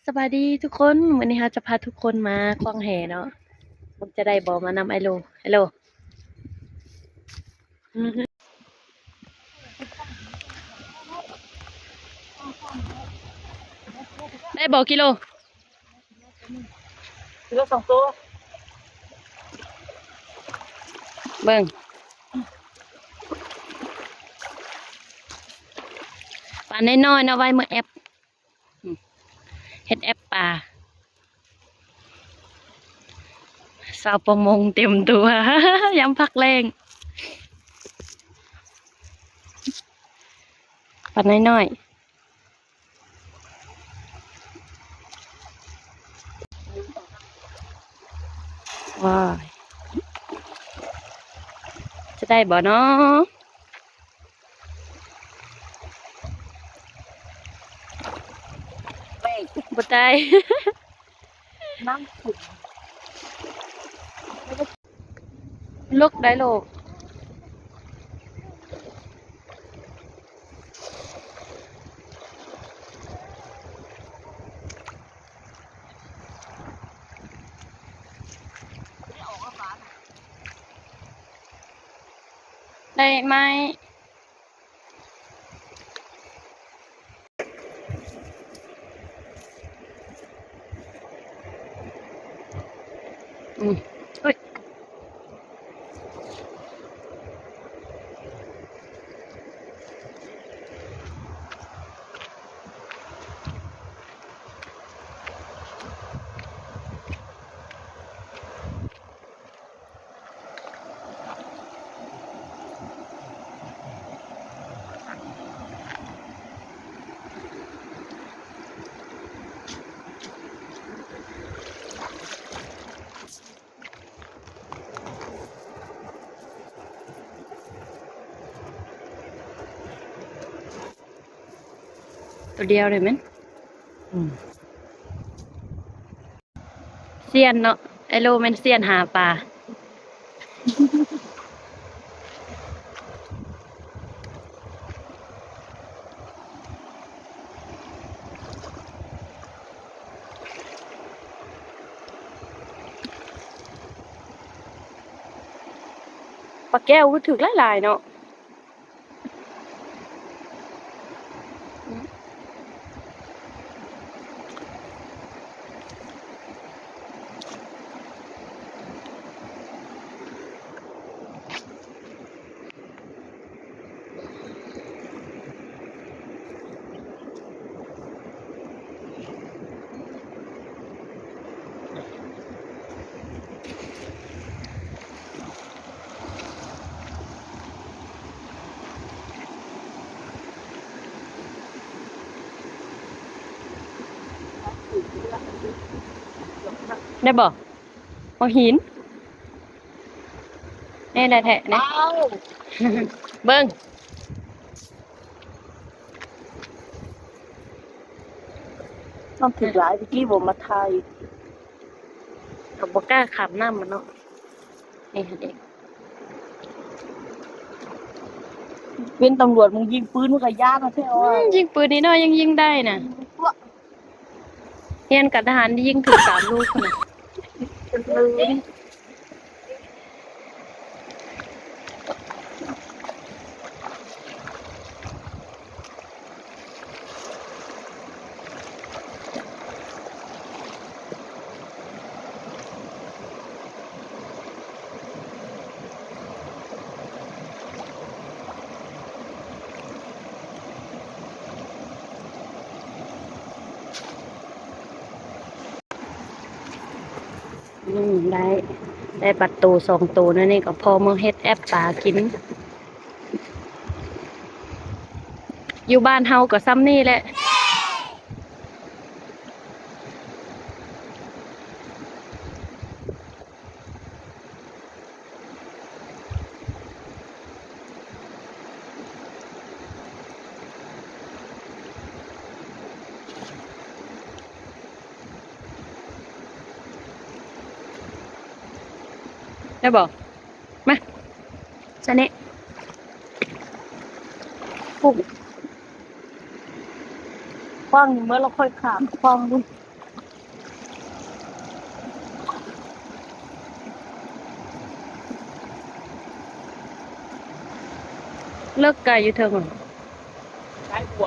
ສະບາຍດີທຸກຄົນ, ມື້ນີ້ເຮົາຈະພາທຸກຄົນມາຂວ້າງແຫເນາະ. ມັນຈະໄດ້ບໍ່ ມານຳໄອໂລ. ໄອໂລ ໄດ້ບໍ່ກິໂລ? ກິໂລສອງໂຕ. ເບິ່ງ ປານ້ອຍໆ ເນາະ ໄວ້ມື້ແອັບ. ອືມ ເຮັດແອັບປາ. ຊາວປະມົງເຕັມຕົວ ຍາມພັກແລ້ງ. ປານ້ອຍໆ. ວ້າຍ ຈະໄດ້ບໍ່ເນາະ? ບໍ່ໄດ້ ນັ່ງ ລົກໄດ້ໂລ. ໄດ້ໄມ້. ອືມ ເອີຍ. ໂຕດຽວໄດ້ແມ່ນ ອືມ. ຊຽນເນາະ ໄອໂລແມ່ນຊຽນຫາປາ. ປາແກ້ວຄືຖືກຫຼາຍໆ ເນາະ. ໄດ້ບໍ່? ໝາກຫີນ ແນ່ ໄດ້ແທ້ ນີ້ ເບິ່ງ. ນ້ຳຖືກຫຼາຍ ຕະກີ້ບໍ່ມາຖ່າຍ ກໍບໍ່ກ້າຂ້າມນ້ຳມັນເນາະ. ນີ້ຫັ້ນເອງ ເປັນຕຳຫຼວດ ມຶງຍິງປືນ ມັນກໍຢ້ານແທ້. ອືມ ຍິງປືນນ້ອຍໆ ຍັງຍິງໄດ້ນະ. ຮຽນການທະຫານຍິງຖືກສາມລູກພຸ້ນນະ. ອືມ ໄດ້ ໄດ້ປາໂຕສອງໂຕແນວນີ້ ກໍພໍມື້ເຮັດແອັບປາກິນ. ຢູ່ບ້ານເຮົາກໍຊ່ຳນີ້ແຫຼະ. ໄດ້ບໍ່? ມາ ຊະເນະ ປຸ້ງ ຂວ້າງນີ້ເມື່ອລະຄ່ອຍຂ້າມ ຂວ້າງນີ້. ເລິກໄກຢູ່ເທິງ ໄດ້ບົວ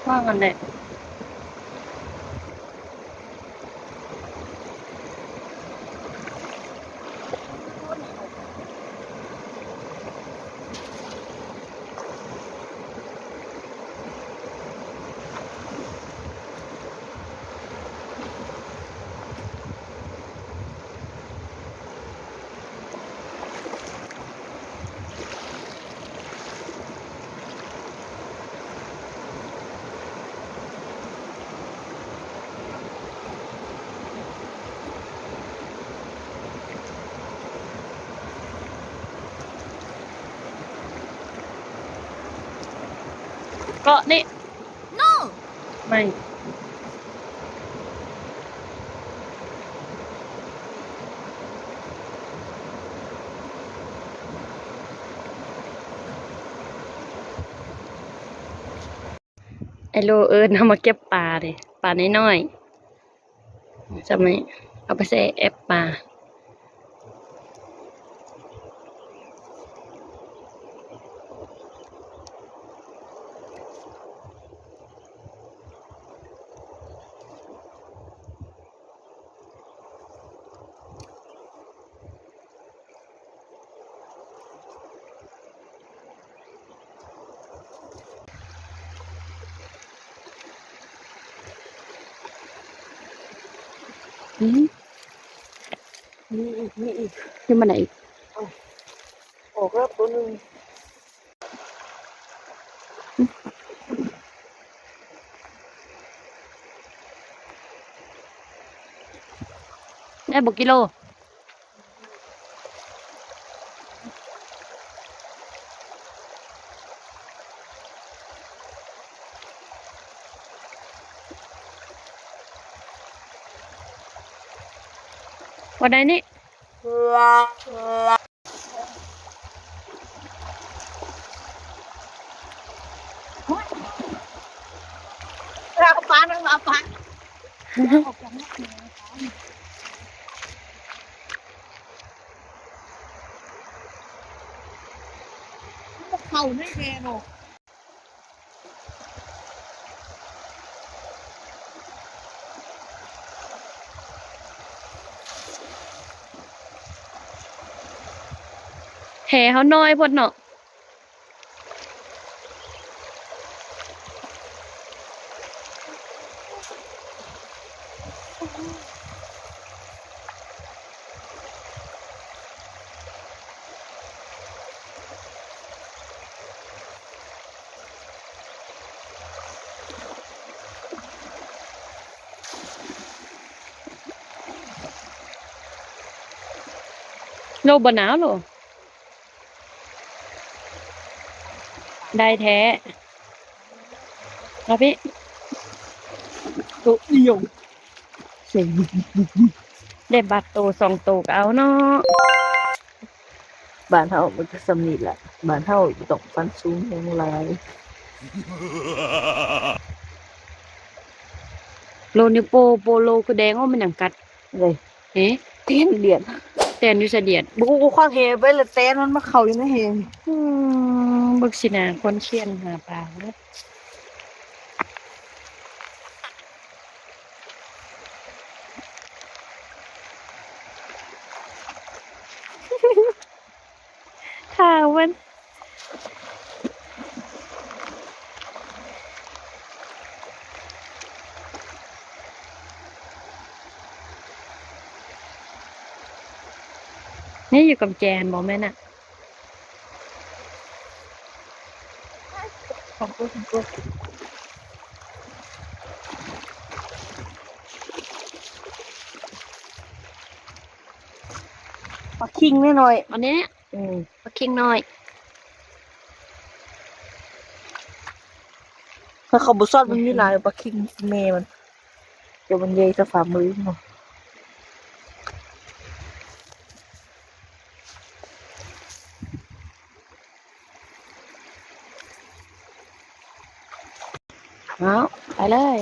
ວ່າງນັ້ນແຫຼະ. ເກາະນີ້ ໂນ ໄມ່ ໄອ້ໂລເອີ້ນເຮົາມາເກັບປາເດ້ ປານ້ອຍໆ ຈຳໄວ້ເອົາໄປໃສ່ແອັບປາ. ອືມ ມີອີກ ມີອີກ ຂຶ້ນມາໄດ້ອີກ ເອົ້າ ອອກແລ້ວໂຕໜຶ່ງ. ໄດ້ບໍ່ກິໂລ? ບໍ່ໄດ້ນີ້. ເອົາປາ ເອົາປາ ເຂົ້າໃນແຮ່ເນາະ. ແຫເຮົານ້ອຍໂພດເນາະ. ໂລບໍ່ໜາວໂລ. ໄດ້ແທ້ ມາພີ່ ໂຕດຽວ ໄດ້ບາດໂຕສອງໂຕກໍເອົາເນາະ. ບ້ານເຮົາມັນກໍສ່ຳນີ້ລະ ບ້ານເຮົາບໍ່ຕ້ອງຝັນສູງຫຍັງຫຼາຍ. ໂລນິ້ວໂປ້ ໂປ້ໂລຄືແດງ ໂອ້ ແມ່ນຫຍັງກັດ? ເດ້ ເອີ ແຕນລຽນ ແຕນຢູ່ໃສລຽນ? ບໍ່ຮູ້ ຄວ້າງແຫໄປລະແຕນມັນມາເຂົ້າຢູ່ໃນແຫ. ອືມ ເບິ່ງສີໜ້າຄົນຂຽນຫາປາເດີ. ຖ້າມັນ ນີ້ຢູ່ກຳແຈຫັ້ນບໍ່ແມ່ນນະ? ປາຄິງນ້ອຍໆ ອັນນີ້ ອືມ ປາຄິງນ້ອຍ. ຖ້າເຂົາບໍ່ຊອດ ມັນມີຫຼາຍ ປາຄິງແມ່ມັນ ແຕ່ມັນໃຫຍ່ສ່ຳຝ່າມືເນາະ. ເອົາ ໄປເລີຍ.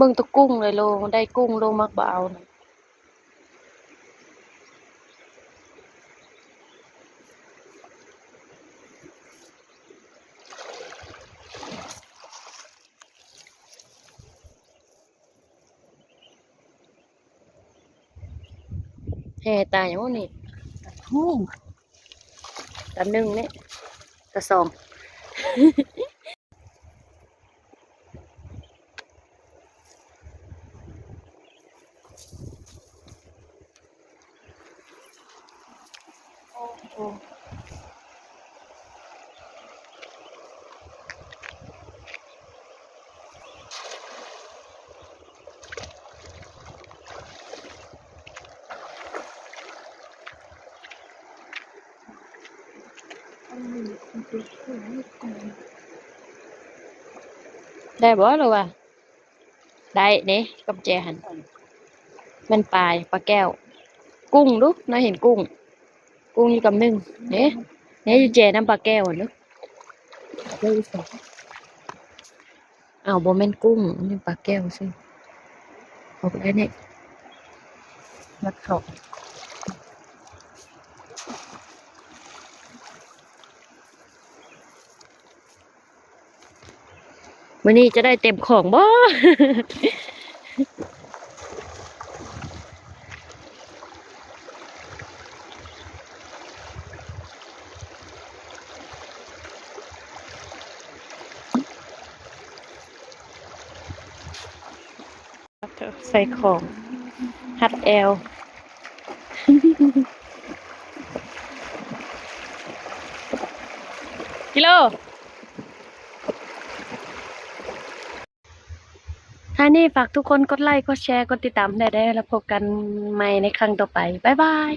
ເບິ່ງແຕ່ກຸ້ງເລີຍໂລ ໄດ້ກຸ້ງໂລມັກບໍ່ເອົານະ. ແຫ່ຕາຫຍັງວະນີ້? ໂອ້ ຕາໜຶ່ງນີ້ ຕາສອງ. ໄດ້ບໍ່ ຫຼືວ່າ ໄດ້ເດ້ ກັບແຈຫັ້ນ ແມ່ນປາ ປາແກ້ວ ກຸ້ງດຸ ນ້ອຍເຫັນກຸ້ງ ກຸ້ງຢູ່ກຳໜຶ່ງເດ້ ນີ້ຢູ່ແຈນຳປາແກ້ວຫັ້ນດຸ. ອ້າວ ບໍ່ແມ່ນກຸ້ງ ນີ້ປາແກ້ວຊື່ ອອກໄດ້ນີ້ ມັດເຂົ້າ. ມື້ນີ້ຈະໄດ້ເຕັມຂອງບໍ່? ໃສ່ຂອງ ຮັດແອວ ກິໂລ. ທ້າຍນີ້ຝາກທຸກຄົນກົດໄລ ກົດແຊ ກົດຕິດຕາມແດ່ເດີ ແລ້ວພົບກັນໃໝ່ໃນຄັ້ງຕໍ່ໄປ. ບາຍບາຍ.